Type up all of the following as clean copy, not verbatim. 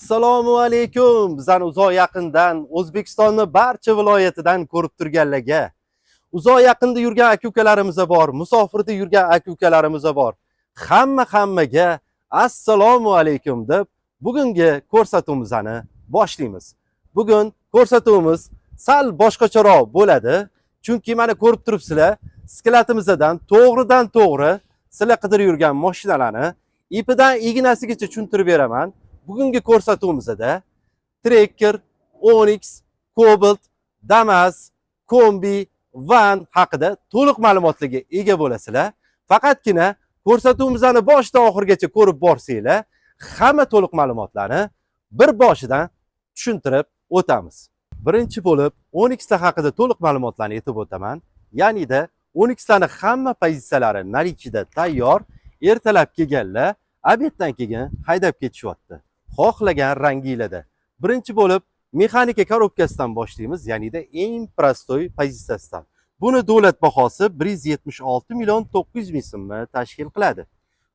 Assalomu alaykum. Bizani uzoq yaqindan O'zbekistonni barcha viloyatidan ko'rib turganlarga. Uzoq yaqinda yurgan aka ukalarimiz bor, musofirda yurgan aka ukalarimiz bor. Hamma hammaga assalomu alaykum deb bugungi ko'rsatuvimizni boshlaymiz. Bugun ko'rsatuvimiz sal boshqacharoq bo'ladi. Chunki mana ko'rib turibsizlar, склад imizdan to'g'ridan to'g'ri sizlar qidirib yurgan mashinalarni ipidan ignasigacha tushuntirib beraman. Bugungi ko'rsatuvimizda Tracker, Onix, Cobalt, Damas, Kombi, Van haqida to'liq ma'lumotlarga ega bo'lasizlar. Faqatgina ko'rsatuvimizni boshidan oxirigacha ko'rib borsanglar, hamma to'liq ma'lumotlarni bir boshidan tushuntirib o'tamiz. Birinchi bo'lib Onixlar haqida to'liq ma'lumotlarni aytib o'taman. Ya'nida Onixlarni hamma pozitsiyalari наличие da tayyor. Ertalab kelganlar обед dan keyin haydab ketishyapti. Xohlagan ranginglarda. Birinchi bo'lib mexanika korobkasidan boshlaymiz, ya'nida eng простой pozitsiyasidan. Buni davlat bahosi 176 million 900 ming so'mni tashkil qiladi.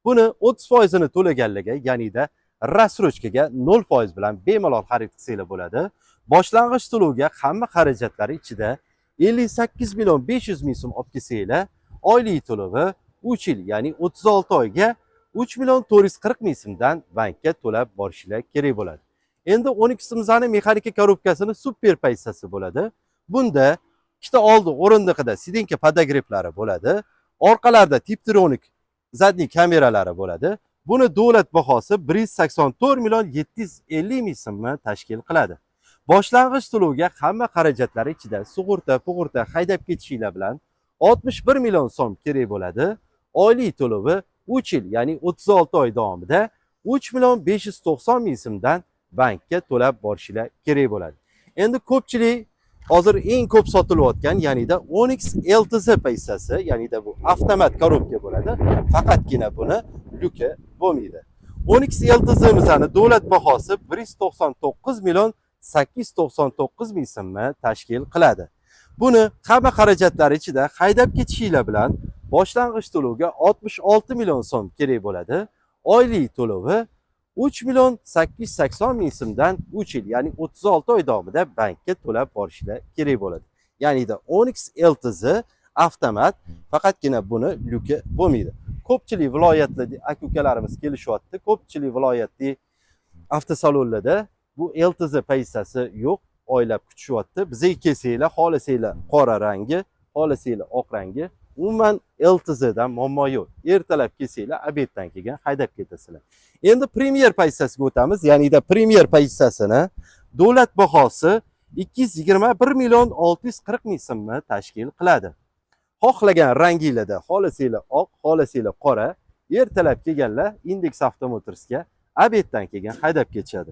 Buni 30% ini to'laganlarga, ya'nida рассрочка ga 0% bilan bemalol xarid qilsanglar bo'ladi. Boshlang'ich to'lovga hamma xarajatlari ichida 58 million 500 ming so'm olib kelsanglar, oylik to'lovi 3 yil, ya'ni 36 oyga 3 million 440 ming so'mdan bankka to'lab borishinglar kerak bo'ladi. Endi 12 mexanika korobkasini super pozitsiyasi bo'ladi. Bunda ikkita oldi o'rindiqida сиденье подогрев lari bo'ladi. Orqalarda Tiptronic задний kameralari bo'ladi. Buni davlat bahosi 184 million 750 ming so'mni tashkil qiladi. Boshlang'ich to'lovga hamma xarajatlari ichida sug'urta, pug'urta, haydab ketishinglar bilan 61 million so'm kerak bo'ladi. Oylik to'lovi 3 yil, ya'ni 36 oy davomida 3 million 590 ming so'mdan bankka to'lab borishinglar kerak bo'ladi. Endi ko'pchilik hozir eng ko'p sotilayotgan, ya'nida Onix LTZ pozitsiyasi, ya'nida bu avtomat korobka bo'ladi. Faqatgina buni lyuki bo'lmaydi. Onix LTZ'mizni davlat bahosi 199 million 899 ming so'mni tashkil qiladi. Buni hamma xarajatlari ichida haydab ketishinglar bilan boshlang'ich to'lovga 66 million so'm kerak bo'ladi. Oylik to'lovi 3 million 880 ming so'mdan 3 yil, ya'ni 36 oy davomida bankka to'lab borishinglar kerak bo'ladi. Ya'nida Onix LTZ avtomat, faqatgina buni lyuki bo'lmaydi. Ko'pchilik viloyatlarda aka ukalarimiz kelishyapti. Ko'pchilik viloyatli avtosalonlarda bu LTZ pozitsiyasi yo'q, oylab kutishyapti. Bizga kelsanglar, xohlasanglar qora rangi, xohlasanglar oq rangi, umuman LTZdan muammo yo'q. Ertalab kelsanglar, обед dan keyin haydab ketasizlar. Endi Premier pozitsiyasiga o'tamiz. Ya'nida Premier pozitsiyasini davlat bahosi 221 million 640 ming so'mni tashkil qiladi. Xohlagan ranginglarda, xohlasanglar oq, xohlasanglar qora, ertalab kelganlar Indeks Avtomotorsga обед dan keyin haydab ketishadi.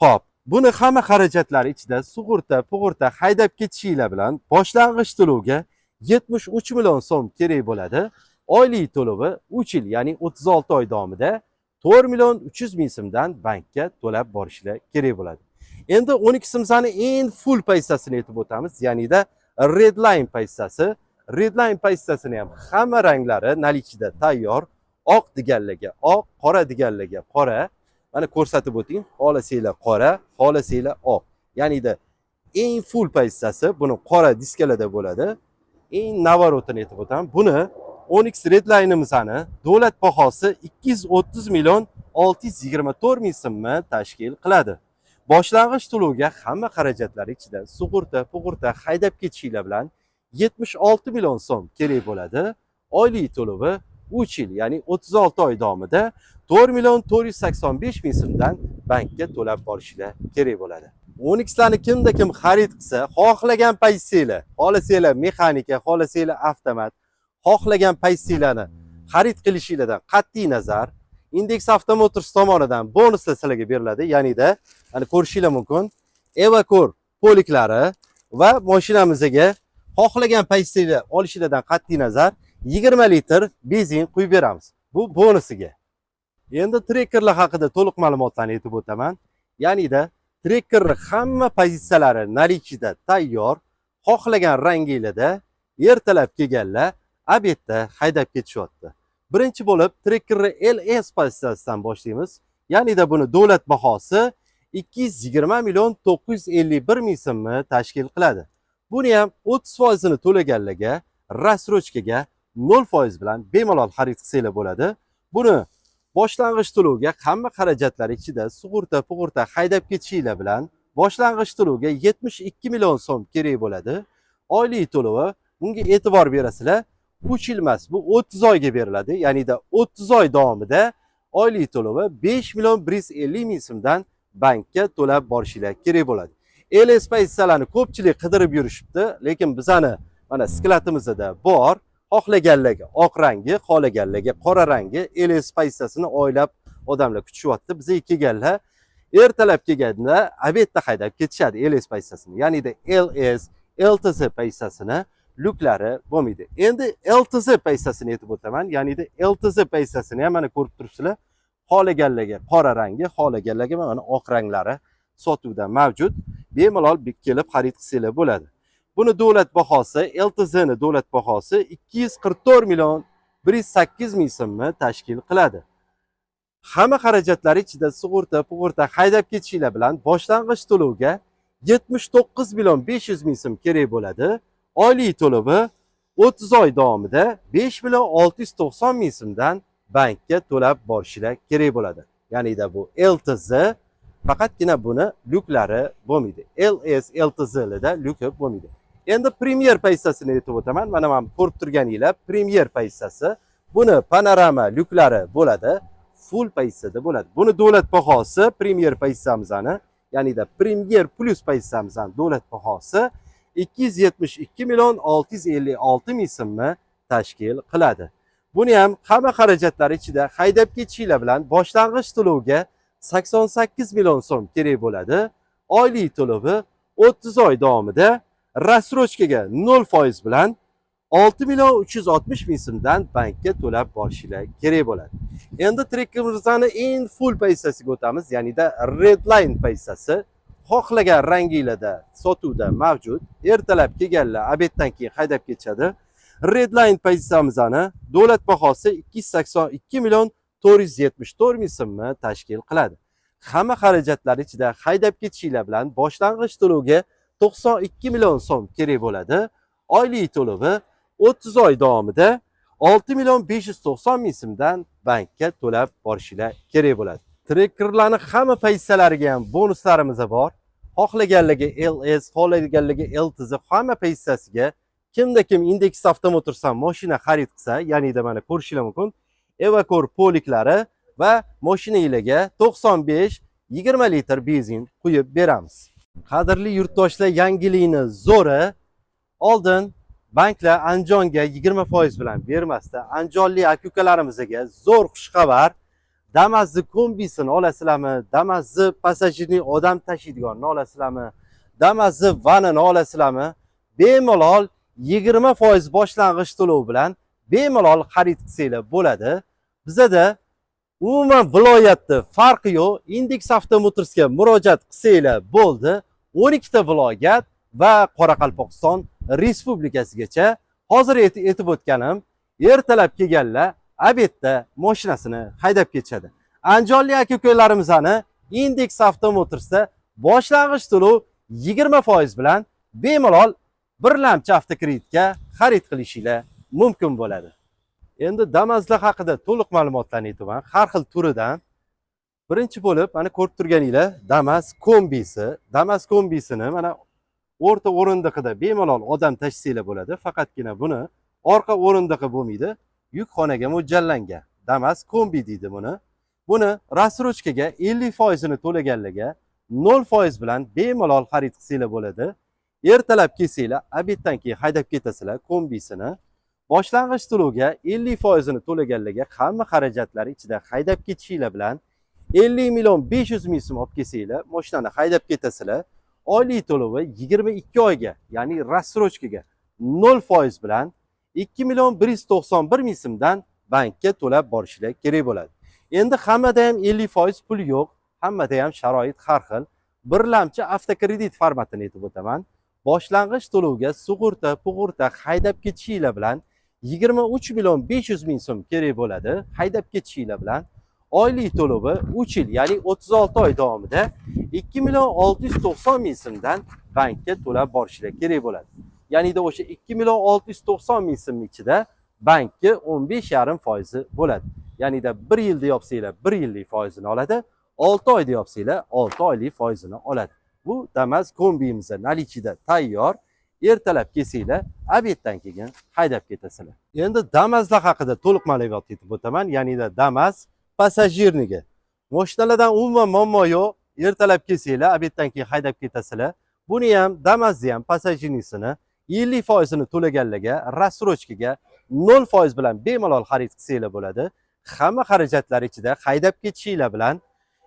Xo'p, buni hamma xarajatlari ichida sug'urta, pug'urta, haydab ketishinglar bilan boshlang'ich to'lovga 73 million so'm kerak bo'ladi. Oylik to'lovi 3 yil, ya'ni 36 oy davomida 4 million 300 ming so'mdan bankka to'lab borishlar kerak bo'ladi. Endi 12 eng full pozitsiyasini aytib o'tamiz, ya'nida Redline pozitsiyasi. Redline pozitsiyasini ham hamma ranglari наличие da tayyor. Oq deganlarga oq, qora deganlarga qora. Mana ko'rsatib o'ting. Xohlasanglar qora, xohlasanglar oq. Ya'nida eng full pozitsiyasi buni qora diskalarda bo'ladi. Eng наворот ini aytib o'taman. Buni Onix Redline'imizni davlat bahosi 230 million 624 ming so'mni tashkil qiladi. Boshlang'ich to'lovga hamma xarajatlari ichida sug'urta, pug'urta, haydab ketishinglar bilan 76 million so'm kerak bo'ladi. Oylik to'lovi 3 yil, ya'ni 36 oy davomida 4 million 485 ming so'mdan bankka to'lab borishinglar kerak bo'ladi. Onixlarni kimda kim xarid qilsa, xohlagan pozitsiyanglar, xohlasanglar mexanika, xohlasanglar avtomat, xohlagan pozitsiylarni xarid qilishinglardan qat'iy nazar Indeks Avtomotors tomonidan bonuslar sizlarga beriladi. Ya'nida mana ko'rishinglar mumkin. Evakor poliklari va mashinamizga xohlagan pozitsiyada olishinglardan qat'iy nazar 20 litr benzin quyib beramiz. Bu bonusiga. Endi trekkerlar haqida to'liq ma'lumotlarni aytib o'taman. Ya'nida trekkerni hamma pozitsiyalari наличие da tayyor. Xohlagan ranginglarda ertalab kelganlar обед da haydab ketishyapti. Birinchi bo'lib trekkerni LS pozitsiyasidan boshlaymiz. Ya'ni-da buni davlat bahosi 220 million 951 ming so'mni tashkil qiladi. Buni ham 30% ini to'laganlarga рассрочка ga 0% bilan bemalol xarid qilsanglar bo'ladi. Buni boshlang'ich to'lovga hamma xarajatlari ichida sug'urta, pug'urta, haydab ketishinglar bilan boshlang'ich to'lovga 72 million so'm kerak bo'ladi. Oylik to'lovi, bunga e'tibor berasizlar, 3 yil emas, bu 30 oyga beriladi. Ya'ni-da 30 oy davomida oylik to'lovi 5 million 150 ming so'mdan bankka to'lab borishinglar kerak bo'ladi. LS pozitsiyalarni ko'pchilik qidirib yurishibdi, lekin bizani mana склад imizda bor. Xohlaganlarga oq rangi, xohlaganlarga qora rangi LS pozitsiyasini oylab odamlar kutishyapti. Bizga kelganlar ertalab kelganda обед da haydab ketishadi LS pozitsiyasini. Ya'ni-da LS, LTZ pozitsiyasini lyuklari bo'lmaydi. Endi LTZ pozitsiyasini aytib o'taman. Ya'ni-da LTZ pozitsiyasini ham mana ko'rib turibsizlar. Xohlaganlarga qora rangi, xohlaganlarga mana oq ranglari sotuvda mavjud. Bemalol kelib xarid qilsanglar bo'ladi. Buni davlat bahosi, LTZ ni davlat bahosi 244 million 108 ming so'mni tashkil qiladi. Hamma xarajatlari ichida sug'urta, pug'urta, haydab ketishinglar bilan boshlang'ich to'lovga 79 million 500 ming so'm kerak bo'ladi. Oylik to'lovi 30 oy davomida 5 million 690 ming so'mdan bankka to'lab borishinglar kerak bo'ladi. Ya'ni-da bu LTZ, faqatgina buni lyuklari bo'lmaydi. LS, LTZlarda lyuki bo'lmaydi. Endi Premier pozitsiyasini aytib o'taman. Mana ko'rib turganinglar Premier pozitsiyasi. Buni panorama lyuklari bo'ladi. Full pozitsiyada bo'ladi. Buni davlat bahosi Premier pozitsiyamizni, ya'ni-da Premier Plus pozitsiyamizni davlat bahosi 272 million 656 ming so'mni tashkil qiladi. Buni ham hamma xarajatlari ichida haydab ketishinglar bilan boshlang'ich to'lovga 88 million so'm kerak bo'ladi. Oylik to'lovi 30 oy davomida рассрочка ga 0% bilan 6 million 360 ming so'mdan bankka to'lab borishinglar kerak bo'ladi. Endi trekkerimizni eng full pozitsiyasiga o'tamiz, ya'ni-da Redline pozitsiyasi. Xohlagan ranginglarda sotuvda mavjud. Ertalab kelganlar обед dan keyin haydab ketishadi. Redline pozitsiyamizni davlat bahosi 282 million 474 ming so'mni tashkil qiladi. Hamma xarajatlar ichida haydab ketishinglar bilan boshlang'ich to'lovga 92 million so'm kerak bo'ladi. Oylik to'lovi 30 oy davomida 6 million 590 ming so'mdan bankka to'lab borishinglar kerak bo'ladi. Trekkerlarni hamma pozitsiyalariga ham bonuslarimiz bor. Xohlaganlarga LS, xohlaganlarga LTZ, hamma pozitsiyasiga kimda kim Indeks Avtomotorsdan mashina xarid qilsa, ya'ni-da mana ko'rishinglar mumkin, Evakor poliklari va mashinanglarga 95 20 litr benzin quyib beramiz. Qadrli yurtdoshlar, yangilikni zo'ri, oldin banklar Andijonga 20% bilan bermasdi. Andijonlik aka-ukalarimizga zo'r xushxabar. Damazni kombisini olasizlarmi? Damazni пассажир ni odam tashiydiganini olasizlarmi? Damazni vanini olasizlarmi? Bemalol 20% boshlang'ich to'lov bilan bemalol xarid qilsanglar bo'ladi. Bizada umuman viloyatda farqi yo'q. Indeks Avtomotorsga murojaat qilsanglar bo'ldi. 12 ta viloyat va Qoraqalpog'iston Respublikasigacha hozir aytib o'tganim, ertalab kelganlar обед da mashinasini haydab ketishadi. Andijonlik aka-ukalarimizni Indeks Avtomotorsda boshlang'ich to'lov 20% bilan bemalol birlamchi avtokreditga xarid qilishinglar mumkin bo'ladi. Endi Damazlar haqida to'liq ma'lumotlarni aytaman. Har xil turidan. Birinchi bo'lib mana ko'rib turganinglar Damas kombisi. Damas kombisini mana o'rta o'rindiqida bemalol odam tashsanglar bo'ladi. Faqatgina buni orqa o'rindig'i bo'lmaydi. Yukxonaga mo'ljallangan. Damas kombi deydi buni. Buni рассрочка ga 50% ini to'laganlarga 0% bilan bemalol xarid qilsanglar bo'ladi. Ertalab kelsanglar, обед dan keyin haydab ketasizlar kombisini. Boshlang'ich to'lovga 50% ini to'laganlarga hamma xarajatlari ichida haydab ketishinglar bilan 50 million 500 ming so'm olib kelsanglar, mashinani haydab ketasizlar. Oylik to'lovi 22 oyga, ya'ni рассрочка ga 0% bilan 2 million 191 ming so'mdan bankka to'lab borishinglar kerak bo'ladi. Endi hammada ham 50% pul yo'q, hammada ham sharoit har xil. Birlamchi avtokredit formatini aytib o'taman. Boshlang'ich to'lovga sug'urta, pug'urta, haydab ketishinglar bilan 23 million 500 ming so'm kerak bo'ladi. Haydab ketishinglar bilan. Oylik to'lovi 3 yil, ya'ni 36 oy davomida 2 million 690 ming so'mdan bankka to'lab borishlar kerak bo'ladi. Ya'ni o'sha 2 million 690 ming so'm ichida bankka 15,5 foizi bo'ladi. Ya'ni 1 yilda yopsanglar 1 yillik foizini oladi, 6 oyda yopsanglar 6 oylik foizini oladi. Bu Damas kombimiz наличие da tayyor. Ertalab kelsanglar, обед dan keyin haydab ketasizlar. Endi Damazlar haqida to'liq ma'lumot aytib o'taman. Ya'ni Damas пассажирный ga. Mashinalardan umuman muammo yo'q. Ertalab kelsanglar, обед dan keyin haydab ketasizlar. Buni ham, Damazni ham пассажирный sini 50 foizini to'laganlarga рассрочка ga 0% bilan bemalol xarid qilsanglar bo'ladi. Hamma xarajatlar ichida haydab ketishinglar bilan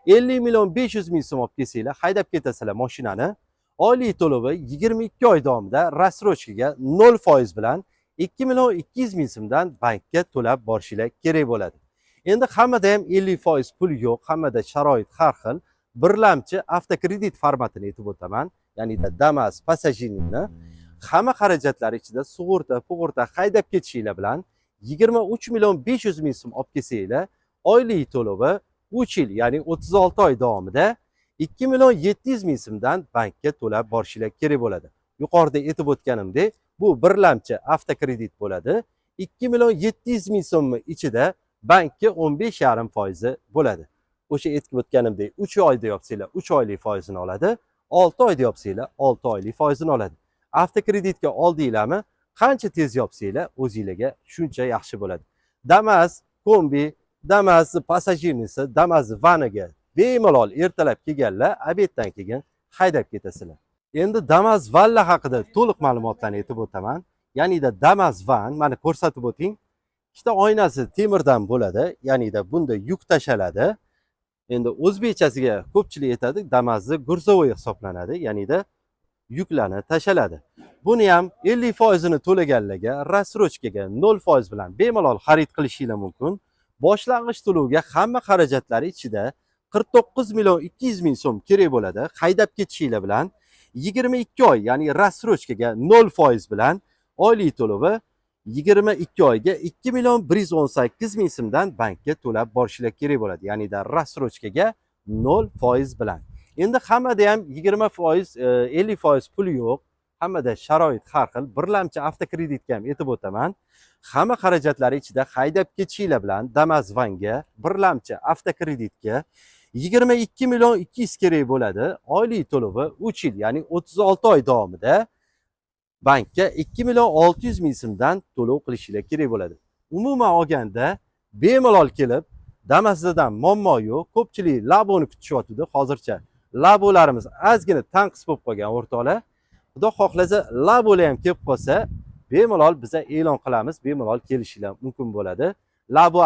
50 million 500 ming so'm olib kelsanglar, haydab ketasizlar mashinani. Oylik to'lovi 22 oy davomida рассрочка ga 0% bilan 2 million 200 ming so'mdan bankka to'lab borishinglar kerak bo'ladi. Endi hammada ham 50% pul yo'q, hammada sharoit har xil. Birlamchi avtokredit formatini aytib o'taman. Ya'ni Damas пассажирный ni hamma xarajatlari ichida sug'urta, pug'urta haydab ketishinglar bilan 23 million 500 ming so'm olib kelsanglar, oylik to'lovi 3 yil, ya'ni 36 oy davomida 2 million 700 ming so'mdan bankka to'lab borishinglar kerak bo'ladi. Yuqorida aytib o'tganimdek, bu birlamchi avtokredit bo'ladi. 2 million 700 ming so'mni ichida bankka 15,5 foizi bo'ladi. O'sha aytib o'tganimdek, 3 oyda yopsanglar 3 oylik foizini oladi, 6 oyda yopsanglar 6 oylik foizini oladi. Avtokreditga oldinglarmi, qancha tez yopsanglar o'zinglarga shuncha yaxshi bo'ladi. Damas kombi, Damas пассажирный si, Damas vaniga bemalol ertalab kelganlar, обед dan keyin haydab ketasizlar. Endi Damas Vanlar haqida to'liq ma'lumotlarni aytib o'taman. Ya'ni Damas Van, mana ko'rsatib o'ting. Ikkita oynasi temirdan bo'ladi, ya'ni bunda yuk tashaladi. Endi o'zbekchasiga ko'pchilik aytadi, Damazni грузовой hisoblanadi, ya'ni yuklarni tashaladi. Buni ham 50 foizini to'laganlarga рассрочка ga 0% bilan bemalol xarid qilishinglar mumkin. Boshlang'ich to'lovga hamma xarajatlari ichida 49 million 200 ming so'm kerak bo'ladi. Haydab ketishinglar bilan 22 oy, ya'ni рассрочка ga 0% bilan oylik to'lovi 22 oyga 2 million 118 ming so'mdan bankka to'lab borishinglar kerak bo'ladi. Ya'ni рассрочка ga 0% bilan. Endi hammada ham 20%, 50% pul yo'q. Hammada sharoit har xil. Birlamchi avtokreditga ham aytib o'taman. Hamma xarajatlari ichida haydab ketishinglar bilan Damas Vanga birlamchi avtokreditga 22 million 200 kerak bo'ladi. Oylik to'lovi 3 yil, ya'ni 36 oy davomida bankka 2 million 600 ming so'mdan to'lov qilishinglar kerak bo'ladi. Umuman olganda bemalol kelib Damasdan muammo yo'q. Ko'pchilik Laboni kutishyotdi hozircha. Labolarimiz ozgina tanqis bo'lib qolgan, o'rtoqlar. Xudo xohlasa, Labolar ham kelib qolsa, bemalol biza e'lon qilamiz, bemalol kelishinglar mumkin bo'ladi. Labo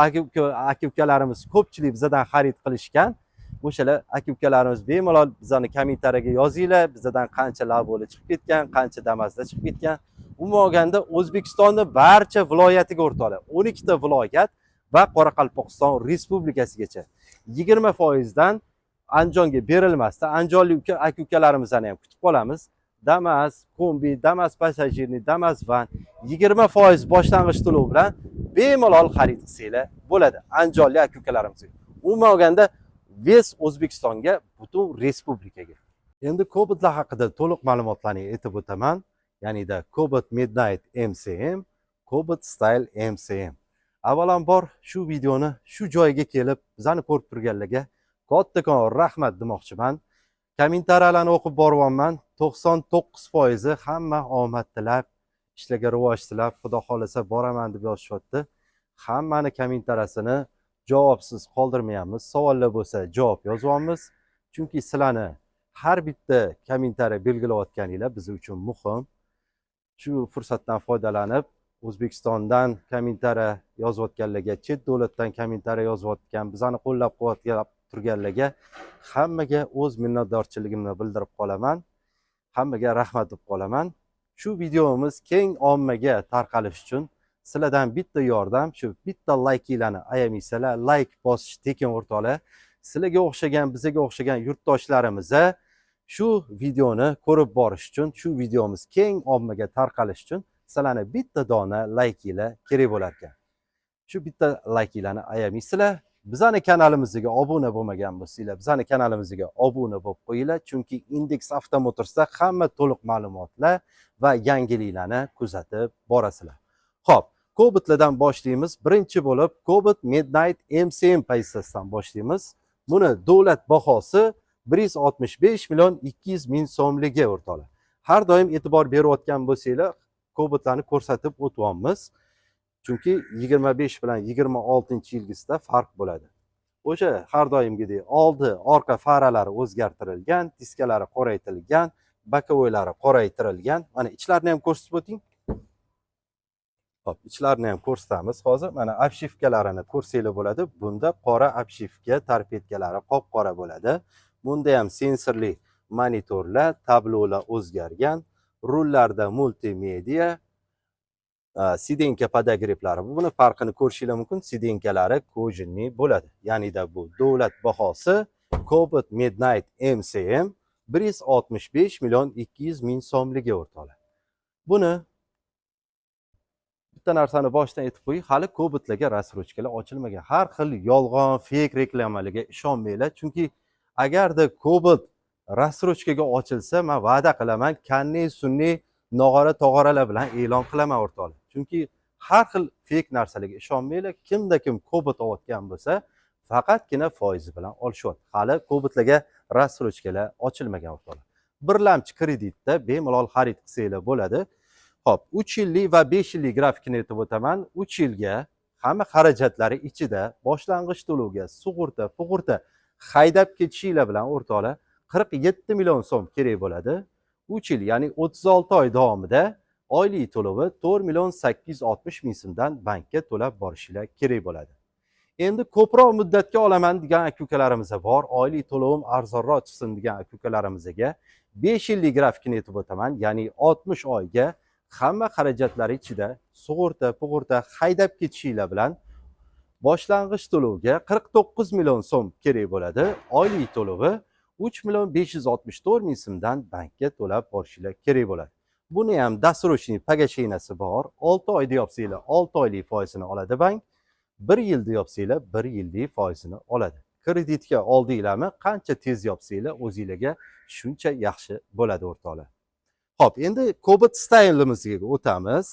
aka ukalarimiz ko'pchilik bizadan xarid qilishgan. O'shalar aka ukalarimiz bemalol bizani kommentariyaga yozinglar, bizadan qancha Labolar chiqib ketgan, qancha Damasda chiqib ketgan. Umuman olganda O'zbekistonni barcha viloyatiga, o'rtoqlar, 12 ta viloyat va Qoraqalpog'iston Respublikasigacha 20% dan Andijonga berilmasdan andijonlik aka ukalarimizni ham kutib qolamiz. Damas kombi, Damas пассажирный, Damas Van 20% boshlang'ich to'lov bilan bemalol xarid qilsanglar bo'ladi andijonlik aka ukalarimizga. Umuman olganda весь O'zbekistonga, butun respublikaga. Endi Cobaltlar haqida to'liq ma'lumotlarni aytib o'taman. Ya'ni Cobalt Midnight MCM, Cobalt Style MCM. Avvalambor shu videoni shu joyga kelib bizani ko'rib turganlarga kattakon rahmat demoqchiman. Kommentariyalarni o'qib boryapman. 99 foizi hamma omad tilab, ishlarga rivoj tilab, xudo xohlasa boraman deb yozishyapti. Hammani kommentariyasini javobsiz qoldirmayapmiz. Savollar bo'lsa javob yozyapmiz. Chunki sizlarni har bitta kommentariya belgilayotganinglar biz uchun muhim. Shu fursatdan foydalanib O'zbekistondan kommentariya yozayotganlarga, chet davlatdan kommentariya yozayotgan, bizani qo'llab-quvvatlab turganlarga hammaga o'z minnatdorchiligimni bildirib qolaman. Hammaga rahmat deb qolaman. Shu videomiz keng ommaga tarqalishi uchun sizlardan bitta yordam, shu bitta laykinglarni ayamaysizlar. Layk bosish tekin, o'rtoqlar. Sizlarga o'xshagan, bizga o'xshagan yurtdoshlarimiz shu videoni ko'rib borish uchun, shu videomiz keng ommaga tarqalishi uchun sizlarni bitta dona laykinglar kerak bo'lar ekan. Shu bitta laykinglarni ayamaysizlar. Bizani kanalimizga obuna bo'lmagan bo'lsanglar, bizani kanalimizga obuna bo'lib qo'yinglar, chunki Index Avtomotorsda hamma to'liq ma'lumotlar va yangiliklarni kuzatib borasizlar. Xo'p, Cobaltlardan boshlaymiz. Birinchi bo'lib Cobalt Midnight MCM pozitsiyasidan boshlaymiz. Buni davlat bahosi 165 million 200 ming so'mligi, o'rtoqlar. Har doim e'tibor berayotgan bo'lsanglar, Cobaltlarni ko'rsatib o'tyapmiz. Chunki 25 bilan 26 yilgisida farq bo'ladi. O'sha har doimgidek oldi, orqa faralari o'zgartirilgan, diskalari qoraytirilgan, боковой lari qoraytirilgan. Mana, ichlarini ham ko'rsatib o'ting. Xo'p, ichlarini ham ko'rsatamiz hozir. Mana, обшивка larini ko'rsanglar bo'ladi. Bunda qora обшивка, торпедка lari qop-qora bo'ladi. Bunda ham sensorli monitorlar, tablolar o'zgargan. Rullarda multimedia, сиденька подогрев lari. Buni farqini ko'rishinglar mumkin. Сиденька lari кожаный bo'ladi. Ya'nida bu davlat bahosi Cobalt Midnight MCM 165 million 200 ming so'mligi, o'rtoqlar. Buni bitta narsani boshdan aytib qo'yay, hali Cobaltlarga рассрочка lar ochilmagan. Har xil yolg'on, fake reklamalarga ishonmanglar, chunki agarda Cobalt рассрочка ga ochilsa, man va'da qilaman, kanni, sunni, nog'ora, tog'oralar bilan e'lon qilaman, o'rtoqlar. Chunki har xil fake narsalarga ishonmanglar. Kimda kim Cobalt olayotgan bo'lsa, faqatgina foizi bilan olishyapti. Hali Cobaltlarga рассрочка lar ochilmagan, o'rtoqlar. Birlamchi kreditda bemalol xarid qilsanglar bo'ladi. Xo'p, 3 yillik va 5 yillik grafikini aytib o'taman. 3 yilga hamma xarajatlari ichida boshlang'ich to'lovga sug'urta, pug'urta, haydab ketishinglar bilan, o'rtoqlar, 47 million so'm kerak bo'ladi. 3 yil, ya'ni 36 oy davomida oylik to'lovi 4 million 860 ming so'mdan bankka to'lab borishinglar kerak bo'ladi. Endi ko'proq muddatga olaman degan aka ukalarimiz bor, oylik to'lovim arzonroq chiqsin degan aka ukalarimizga 5 yillik grafikini aytib o'taman, ya'ni 60 oyga hamma xarajatlari ichida sug'urta, pug'urta, haydab ketishinglar bilan boshlang'ich to'lovga 49 million so'm kerak bo'ladi. Oylik to'lovi 3 million 564 ming so'mdan bankka to'lab borishinglar kerak bo'ladi. Buni ham досрочный погашение si bor. 6 oyda yopsanglar, 6 oylik foizini oladi bank. 1 yilda yopsanglar, 1 yillik foizini oladi. Kreditga oldinglarmi, qancha tez yopsanglar, o'zinglarga shuncha yaxshi bo'ladi, o'rtoqlar. Xo'p, endi Cobalt Style'imizga o'tamiz.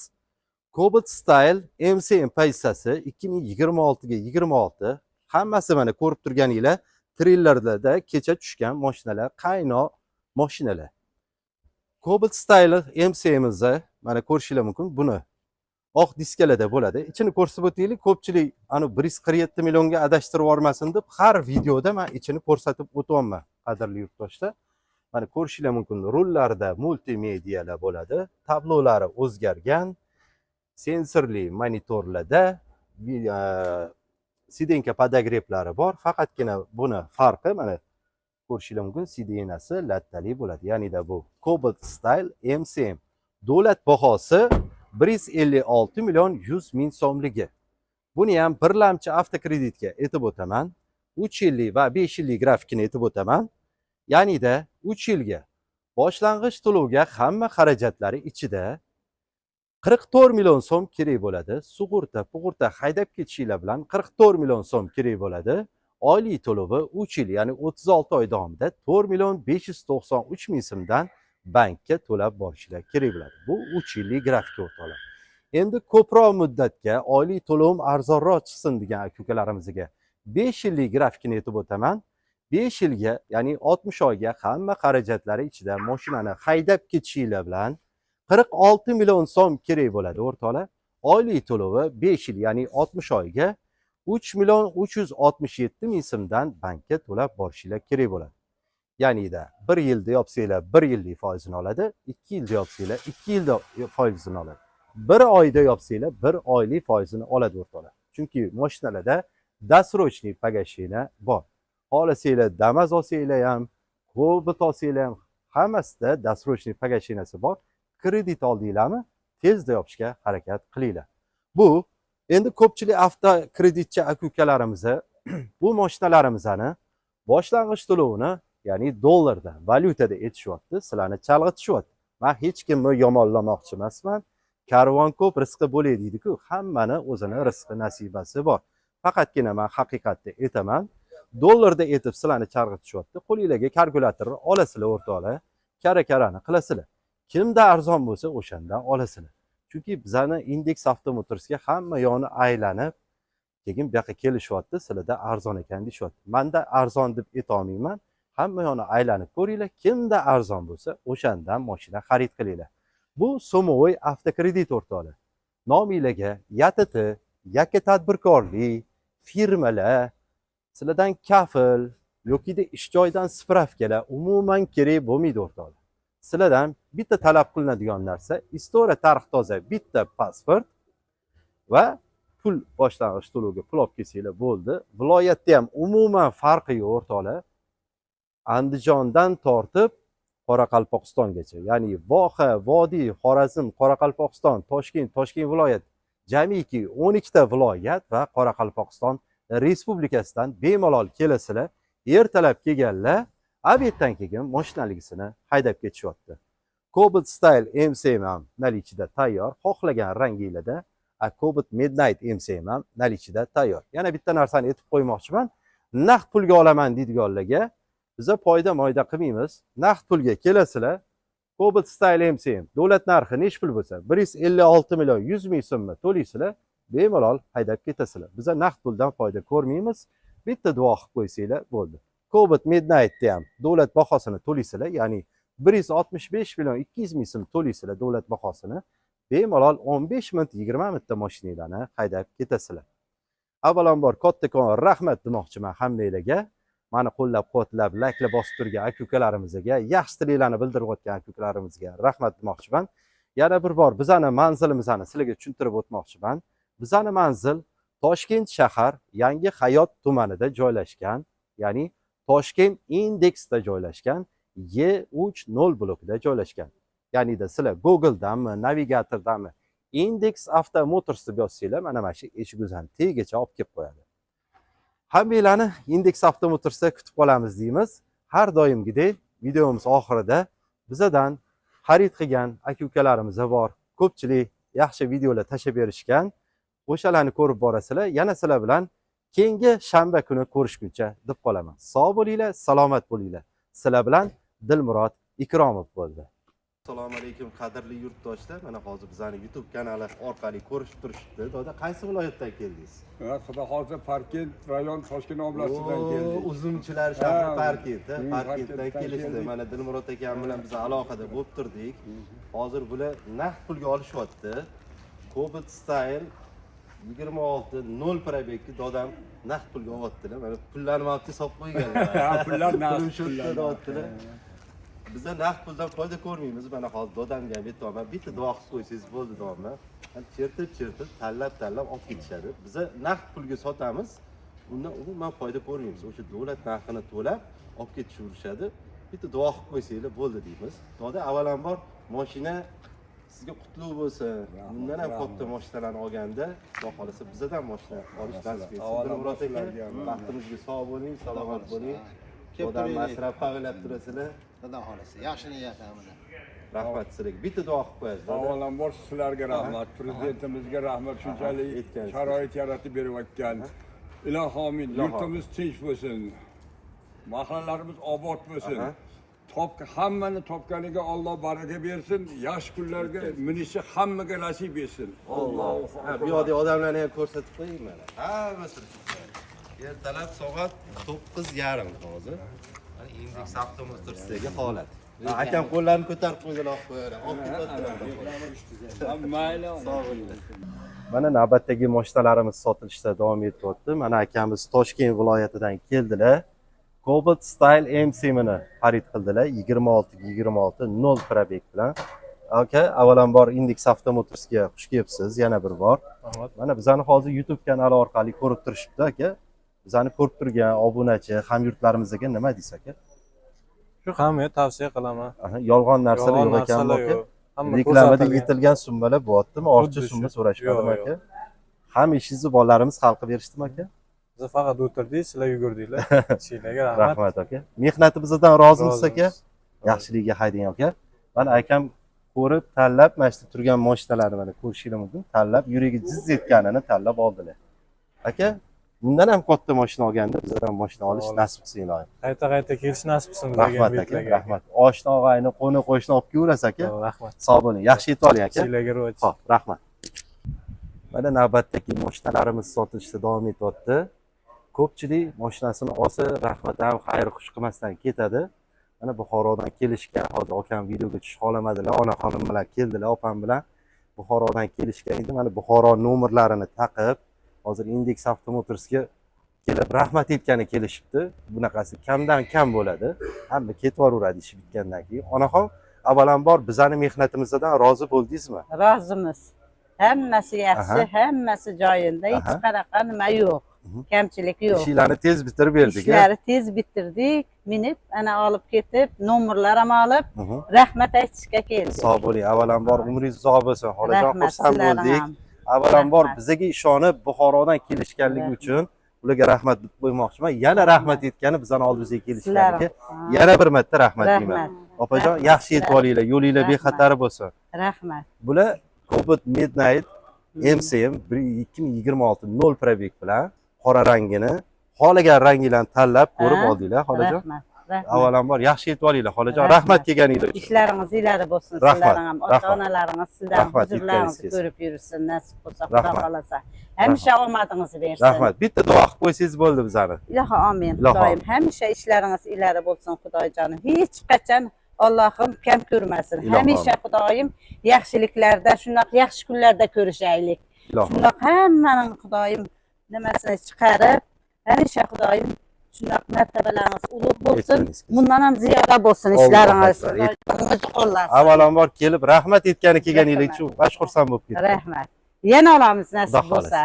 Cobalt Style MCM pozitsiyasi 2026 ga 26, hammasi mana ko'rib turganinglar treylerlarda kecha tushgan mashinalar, qaynoq mashinalar. Cobalt Style MCM'imizni mana ko'rishinglar mumkin. Buni oq diskalarda bo'ladi. Ichini ko'rsatib o'taylik. Ko'pchilik ani 147 millionga adashtirib yubormasin deb har videoda men ichini ko'rsatib o'tyapman, qadrli yurtdoshlar. Mana, ko'rishinglar mumkin, rullarda multimedialar bo'ladi, tablolari o'zgargan, sensorli monitorlarda сиденька подогрев lari bor. Faqatgina buni farqi, mana, ko'rishinglar mumkin, сиденья si lattali bo'ladi. Ya'nida bu Cobalt Style MCM davlat bahosi 156 million 100 ming so'mligi. Buni ham birlamchi avtokreditga aytib o'taman. 3 yillik va 5 yillik grafikini aytib o'taman. Ya'nida 3 yilga boshlang'ich to'lovga hamma xarajatlari ichida 44 million so'm kerak bo'ladi. Sug'urta, pug'urta, haydab ketishinglar bilan 44 million so'm kerak bo'ladi. Oylik to'lovi 3 yil, ya'ni 36 oy davomida 4 million 593 ming so'mdan bankka to'lab borishinglar kerak bo'ladi. Bu 3 yillik grafik, o'rtoqlar. Endi ko'proq muddatga oylik to'lovim arzonroq chiqsin degan aka ukalarimizga 5 yillik grafikini aytib o'taman. 5 yilga, ya'ni 60 oyga hamma xarajatlari ichida mashinani haydab ketishinglar bilan 46 million so'm kerak bo'ladi, o'rtoqlar. Oylik to'lovi 5 yil, ya'ni 60 oyga 3 million 367 ming so'mdan bankka to'lab borishinglar kerak bo'ladi. Ya'nida 1 yilda yopsanglar, 1 yillik foizini oladi, 2 yilda yopsanglar, 2 yilda foizini oladi. 1 oyda yopsanglar, 1 oylik foizini oladi, o'rtoqlar. Chunki mashinalarda досрочный погашение bor. Xohlasanglar Damas olsanglar ham, Cobalt olsanglar ham, hammasida досрочный погашение si bor. Kredit oldinglarmi, tezda yopishga harakat qilinglar. Bu endi ko'pchilik avtokreditchi aka ukalarimiz bu mashinalarimizni boshlang'ich to'lovini, ya'ni dollarda, valyutada aytishyapti, sizlarni chalg'itishyapti. Man hech kimni yomonlamoqchi emasman. Karvon ko'p, rizqi bo'lay deydi-ku. Hammani o'zini rizqi nasibasi bor. Faqatgina man haqiqatni aytaman. Dollarda aytib sizlarni chalg'itishyapti. Qo'linglarga kalkulyatorni olasizlar o'rtoqlar, kara-karani qilasizlar. Kimda arzon bo'lsa o'shandan olasizlar. Chunki bizani Index Auto Motorsga hamma yoqni aylanib, keyin bu yoqqa kelishyapti, sizlarda arzon ekan deyishyapti. Manda arzon deb aytolmayman. Hamma yoqni aylanib ko'ringlar, kimda arzon bo'lsa o'shandan mashina xarid qilinglar. Bu суммовой avtokredit o'rtoqlar. Nominglarga ЯТТ, yakka tadbirkorlik, firmalar, sizlardan kafil yokida ish joyidan справка lar umuman kerak bo'lmaydi o'rtoqlar. Sizlardan bitta talab qilinadigan narsa история, tarix toza bitta pasport va pul, boshlang'ich to'lovga pul olib kelsanglar bo'ldi. Viloyatda ham umuman farqi yo'q o'rtoqlar. Andijondan tortib Qoraqalpog'istongacha, ya'ni Voha, Vodiy, Xorazm, Qoraqalpog'iston, Toshkent, Toshkent viloyat, jamiki 12 ta viloyat va Qoraqalpog'iston Respublikasidan bemalol kelasizlar. Ertalab kelganlar обед dan keyin mashinaligisini haydab ketishyapti. Cobalt Style M7 ham наличие da tayyor, xohlagan ranginglarda. A Cobalt Midnight M7 ham наличие da tayyor. Yana bitta narsani aytib qo'ymoqchiman. Naqd pulga olaman deydiganlarga biza foyda moyda qilmaymiz. Naqd pulga kelasizlar. Cobalt Style M7 davlat narxi nechi pul bo'lsa, 156 million 100 ming so'mni to'laysizlar, bemalol haydab ketasizlar. Biza naqd puldan foyda ko'rmaymiz. Bitta duo qilib qo'ysanglar bo'ldi. Cobalt Midnightda ham davlat bahosini to'laysizlar, ya'ni 165 million 200 ming so'm to'laysizlar davlat bahosini. Bemalol 15 minut, 20 minutda mashinanglarni haydab ketasizlar. Avvalambor kattakon rahmat demoqchiman hammanglarga. Mani qo'llab-quvvatlab, layklar bosib turgan aka ukalarimizga, yaxshi tilaklarni bildirayotgan aka ukalarimizga rahmat demoqchiman. Yana bir bor bizani manzilimizni sizlarga tushuntirib o'tmoqchiman. Bizani manzil Toshkent shahar, Yangi Hayot tumanida joylashgan, ya'ni Toshkent Indeksda joylashgan, E30 blokida joylashgan. Ya'ni sizlar Google'danmi, navigatordanmi Index Auto Motors deb yozsanglar, mana shu eshigimizdan tagigacha olib kelib qo'yadi. Hammanglarni Index Auto Motorsda kutib qolamiz deymiz. Har doimgidek videomiz oxirida bizadan xarid qilgan aka ukalarimiz bor. Ko'pchilik yaxshi videolar tashlab berishgan. O'shalarni ko'rib borasizlar. Yana sizlar bilan keyingi shanba kuni ko'rishguncha deb qolaman. Sog' bo'linglar, salomat bo'linglar. Sizlar bilan Dilmurod Ikromov bo'ldi. Assalomu alaykum, qadrli yurtdoshlar. Mana hozir bizani YouTube kanali orqali ko'rishib turishibdi. Doda, qaysi viloyatdan keldingiz? Ha, Xudo xohlasa, Parkent rayon, Toshkent oblastidan keldik. Uzumchilar shahri Ha, Parkent, ha, Parkentdan Parkentdan kelishdi. keldik. Mana Dilmurod akam bilan biz aloqada bo'lib turdik. Hozir bular naqd pulga olishyapti. Cobalt Style 26 0 пробег ni dodam naqd pulga olyaptilar. Mana pullarni olib solib qo'yganlar. Ha, pullar naqd, Pulim shu pullar yerda naqd. deyaptilar. Biza naqd puldan foyda ko'rmaymiz. Mana hozir dodamga ham aytyapman. Bitta duo qilib qo'ysangiz bo'ldi deyapman. Chertib chertib, tanlab tanlab olib ketishadi. Biza naqd pulga sotamiz. Undan umuman foyda ko'rmaymiz. O'sha davlat narxini to'lab olib ketishaverishadi. Bitta duo qilib qo'ysanglar bo'ldi deymiz. Doda, avvalambor mashina sizga qutlug' bo'lsin. Rahmat, Bundan ham rahmat. katta mashinalarni olganda, Xudo xohlasa, bizadan mashina olish nasib etsin. Avvalambor Dilmurod aka, sizlarga ham. baxtimizga sog' bo'ling, salomat bo'ling. Kelib Odam turinglar. asrab avlab turasizlar. Xudo xohlasa, yaxshi niyat hamida. Rahmat sizlarga. Bitta duo qilib qo'yasiz, doda. Avvalambor sizlarga rahmat, prezidentimizga rahmat, shunchalik Yetgansiz. Sharoit yaratib berayotgan. Ilohi omin, Ilohi. Yurtimiz tinch bo'lsin. Mahallalarimiz obod bo'lsin. Hammani topganiga Alloh baraka bersin. Yaxshi kunlarga minishi hammaga nasib etsin. Allohu Ha, bu yoqdagi odamlarni ham ko'rsatib qo'ying mana. Hamma turibdi. Ertalab soat 9:30 hozir. Mana Index Auto Motorsdagi holat. Ha, akam qo'llarini ko'tarib qo'ydilar, olib qo'yadi. Olib ketyaptilar. Mayli. Sog' bo'linglar. Mana navbatdagi mashinalarimiz sotilishda davom etyapti. Mana akamiz Toshkent viloyatidan keldilar. Cobalt Style M7 ni xarid qildilar 26 26 0 пробег bilan. Aka, avvalambor Index Auto Motorsga xush kelibsiz yana bir bor. Rahmat. Mana bizani hozir YouTube kanali orqali ko'rib turishibdi aka. Bizani ko'rib turgan obunachi hamyurtlarimizga nima deysiz, aka? Shu hammaga tavsiya qilaman. Aha, yolg'on narsalar Yolg'on yo'q ekanmi, narsalar aka? yo'q. Hamma Reklamada ko'rsatilgan. yetilgan summalar bo'lyaptimi? Ortiqcha Xuddi shu. summa so'rashmadimi, Yo'q, aka? Hamma ishingizni bolalarimiz hal qilib berishdimi, aka? Biz faqat o'tirdik, sizlar yugurdinglar. Ishinglarga rahmat. Rahmat, aka. Mehnatimizdan rozimisiz, aka? Rozimiz. Yaxshiligiga haydang, aka. Mana akam ko'rib, tanlab, mana shu turgan mashinalarni mana ko'rishingiz mumkin. Tanlab, yuragi jiz etganini tanlab oldilar. Aka, Bundan ham katta mashina olganda bizdan mashina olish Xudo nasib qilsin, iloyim. Qayta qayta kelish nasib qilsin bizga Rahmat, aka, betlarga. Rahmat. Oshna, og'ayni, qo'ni qo'shni olib kelaverasiz, aka. Rahmat. Sog' bo'ling, yaxshi yetib oling, aka. Sizlarga rivoj. Xo'p, rahmat. Mana navbatdagi mashinalarimiz sotilishda davom etyapti. Ko'pchilik mashinasini olsa, rahmat ham xayr xush qilmasdan ketadi. Mana Buxorodan kelishgan, hozir akam videoga tushish xohlamadilar, onaxonim bilan keldilar, opam bilan Buxorodan kelishgan edi. Mana Buxoro nomerlarini taqib, hozir Index Avtomotorsga kelib rahmat aytgani kelishibdi. Bunaqasi kamdan kam bo'ladi. Hamma ketib yuboraveradi ishi bitgandan keyin. Onaxon, avvalambor bizani mehnatimizdan rozi bo'ldingizmi? Rozimiz. Hammasi yaxshi, hammasi joyida, hech qanaqa nima yo'q. Kamchilik yo'q. Ishinglarni tez bitirib berdik, a? Ishlari tez bitirdik. Minib, ana olib ketib, nomerlar ham olib, rahmat aytishga keldik. Sog' bo'ling. Avvalambor umringiz uzoq bo'lsin. Xolajon, Rahmat xursand sizlarga bo'ldik. ham. Avvalambor Rahmat. bizaga ishonib Buxorodan kelishganligi Rahmat. uchun ularga rahmat deb qo'ymoqchiman. Yana rahmat aytgani bizani oldimizga kelishganiga Sizlar ham. Yana bir marta rahmat deyman. Rahmat. Opajon, Rahmat. yaxshi yetib olinglar. Yo'linglar Rahmat. bexatar bo'lsin. Rahmat. Bular Cobalt Midnight MCM 2026 0 пробег bilan qora rangini xohlagan ranginglarni tanlab ko'rib oldinglar, xolajon. Rahmat. Rahmat. Avvalambor yaxshi yetib olinglar, xolajon. Rahmat. Rahmat kelganinglar uchun. Ishlaringiz ilari bo'lsin Rahmat, sizlarning ham. rahmat. Ota-onalaringiz sizlarning Rahmat, huzurlaringizni yetganingiz ko'rib yursin, nasib bo'lsa, Xudo Rahmat. xohlasa. Hamisha omadingizni bersin. Rahmat. Bitta duo qilib qo'ysangiz bo'ldi bizani. Ilohi amin. Ilohi Xudoyim, hamisha ishlaringiz ilari bo'lsin, Xudoyjonim. Hech qachon Allohim kam ko'rmasin. Ilohi Hamisha Xudoyim yaxshiliklarda, shundoq yaxshi kunlarda ko'rishaylik. Ilohi. Shundoq hammaning Xudoyim nimasini chiqarib, hamisha Xudoyim shundoq martabalaringiz ulug' bo'lsin. Aytganingiz kelsin. Bundan ham ziyoda bo'lsin Allohu ishlaringiz. akbar. Xudoyim o'zi qo'llasin. Avvalambor kelib rahmat aytgani kelganinglar Rahmat. uchun bash xursand bo'lib ketdim. Rahmat. Yana olamiz nasib Xudo bo'lsa. xohlasa.